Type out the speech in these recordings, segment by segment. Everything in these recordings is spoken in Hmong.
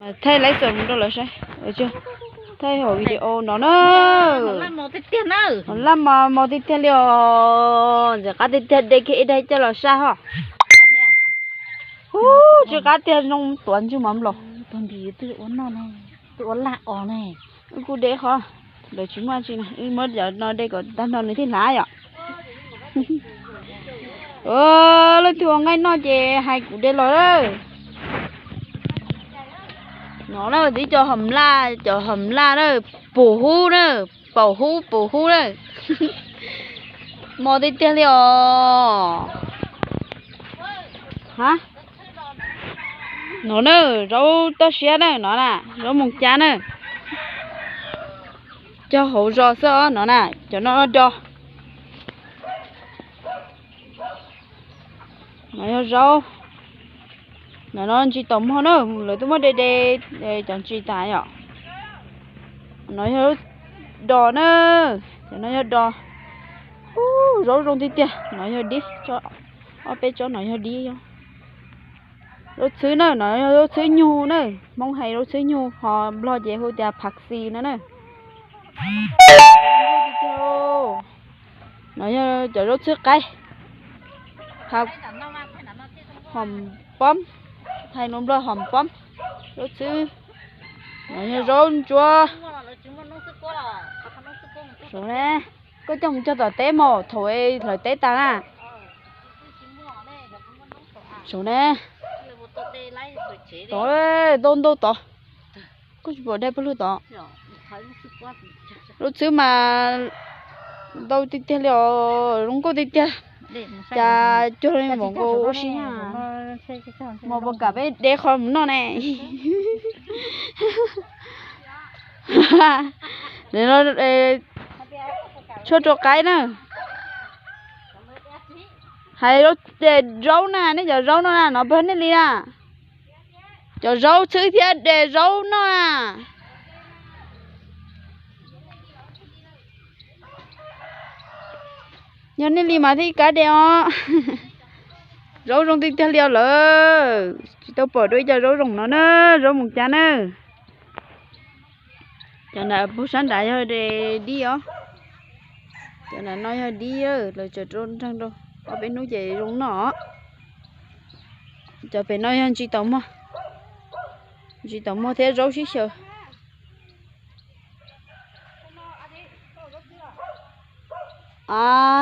Thaij laiv xwm mus rau lawv saib. Thaij hauv video no na. Laj mos mos tiag tiag li os. Ntxim qab tiag tiag, de kiag ib daim coj los saj ho. Ub, tsw qab tiag, zoo tuav ntsej muag nplaum. Kuj de qhov, lawv tsis muaj tsi na, wb muab cov no de kom tag nrho nws thiaj hlav yom. Leej twg ua nqaij noj ces hais kuv de los lawm. No na, tib cov hom laj, cov hom laj na, pum hub na, paum hub pum hub na. Mos tiag tiag li os. Ha, no na, zaub toj siab na, no na, zaub moos cas na. Cog hauv zos xwb os, no na, cov no do. No yog zaub. No no ntsis taum mog na, lawv twb muab de de cov ntsis tas yom. No yog do na, cov no yog do. Ub, zaub zoo tiag tiag, no yog dib, ob peb tsob no yog dib. Zaub txhwb na, no yog zaub txhwb nyug na, Hmoob hais zaub txhwb nyug, ho Nplog ces hu tias phaj xis no na. No yog cov zaub txhwb qaib, hom pob, hais lus Nplog hom pob, zaub txhwb. No yog zaub ntsuab. Saum ne, koj coj mus cog tom teb mas thaum hlawv teb tas na. Saum ne, tod, ntau ntau tod. Koj tsis pom dai pawg lug tod. Zaub txhwb mas ntau tiag tiag li os, zoo nkauj tiag tiag. Cas cuag li npaum nkaus ua si. Mas puas kam peb de qhov mus noj ne? Tshuaj rau qaib na. Hais zaub, zaub na, nej cov zaub no na, no pawg nej li na. Cov zaub txhwb thiab de zaub noj na. Yog nej li mas thiaj kab de os. Zaub zoo tiag tiag li os lawm. Tsis tau pom dua ib co zaub zoo no na, zaub moos cas na. Cov nram puag sab nrad yog de dib os. Cov nram no yog dib, lawv tseem rau nreeg rau, ob peb hnub ces zoo noj. Cov pem no yog ntsis taum mog, ntsis taum mog thiab zaub sib xyaw.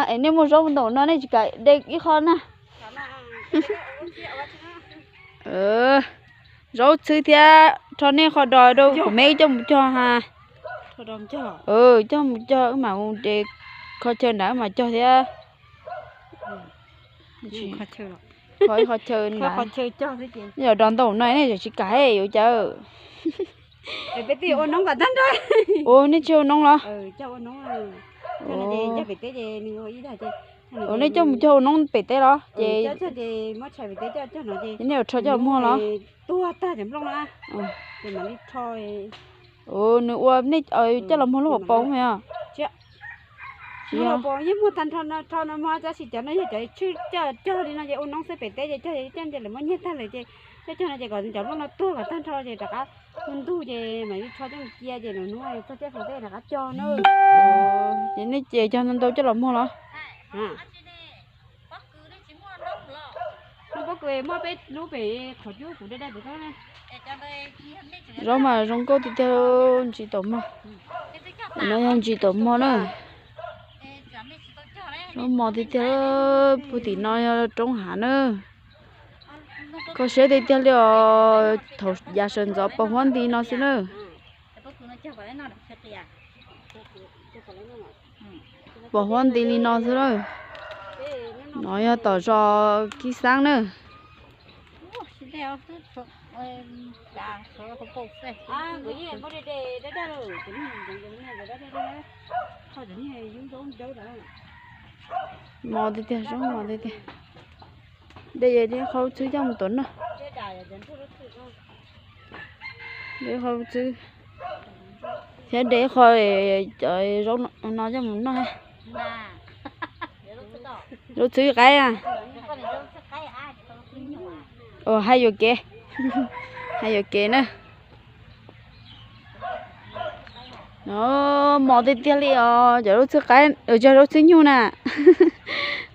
Es nej muaj zaub ntau no nej tsis kam de ib qho na? Zaub txhwb thiab rho nej qho do rau kuv me wb coj mus cog ha. Coj mus cog, wb mam mus de qhov chaw nrad wb mam cog thiab. Qhov ib qho chaw nrad. Yog do ntau no nej tsis kam yuav cas. Ua nej tsis ua noob los? Ua nej coj mus cog ua noob pem teb los ces nej yuav rho coj muag los? Nws ua nej coj los muag lub hauv paus os? Yeej muag tag nrho no, rho no muag, tab sis cov no yog cov tshwj coj cog li no ces ua noob xwb, pem teb ces cog coj ces lawv muab nyiag tag lawm ces coj cog no ces kom cov nplooj no tuag kom tag nrho ces rov qab hnub ntuj ces mam li rho coj mus cia ces lwm hnub txog caij faus tej rov qab cog na. Ces nej ces cog ntau ntau coj los muag los? Muaj pob kws, muaj peb lub pem qhov cub kuv dai dai pem tod na. Zaub mas zoo nkauj tiag tiag, ntsis taum mog. No yog ntsis taum mog na. Zaub mos tiag tiag, puag tim no yog roob hav na. Kho siab tiag tiag li os, thaum yav sawv ntxov pos huab nti no xwb na. Pos huab nti li no xwb na. No yog tom zos Kib Xab na. Mos tiag tiag, zaub mos tiag tiag. De qhov lub txwb coj mus tuav noj. De qhov lub txwb thiab de qhov zaub no coj mus noj. Zaub txhwb qaib. Hais yuam kev, hais yuam kev na. No, mos tiag tiag li os, cov zaub txhwb qaib, cov zaub txhwb nyuj na.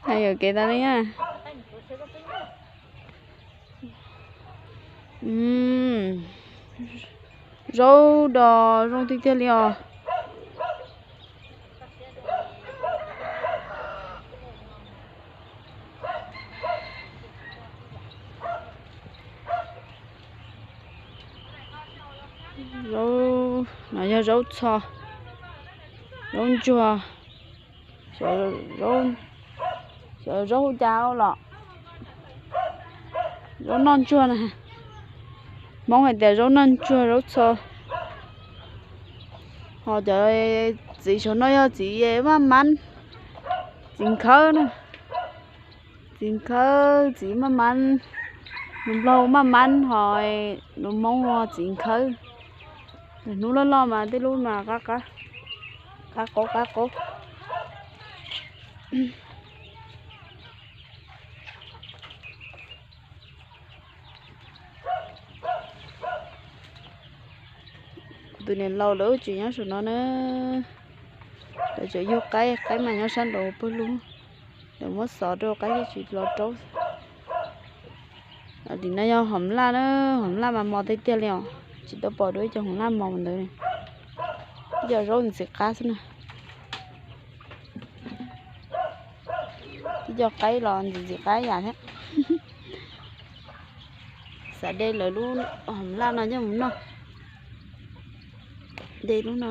Hais yuam kev tas li na. Zaub dos zoo tiag tiag li os. Zaub, no yog zaub txho, zaub ntsuag, zaub, zaub hu cas los, zaub noj ntsuag na. Hmoob hais tias zaub noj ntsuag zaub txho. Ho cov txiv saum no yog txiv maj mab, txiv nkhawb na. Txiv nkhawb, txiv maj mab, lus Nplog maj mab ho lus Hmoob hu txiv nkhawb. Hnub loj loj mas tej lub mas qab qab, qab qab qab qab. Kuv tus niam laus lawv tseem nyob saum no na. Lawv tseem yug qaib, qaib mas nyob sab nraud pawg lug. Lawv muab xov rau qaib thiaj tsis los raub. Tim no yog hoom laj na, hoom laj mas mos tiag tiag li os, tsis tau pom dua ib co hoom laj mos ntawd. Ib co zaub ntxim qab xwb na. Ib co qaib los ntxim ntxim qab yam thiab. Xav de lawv lub hoom laj no coj mus noj. De lub no.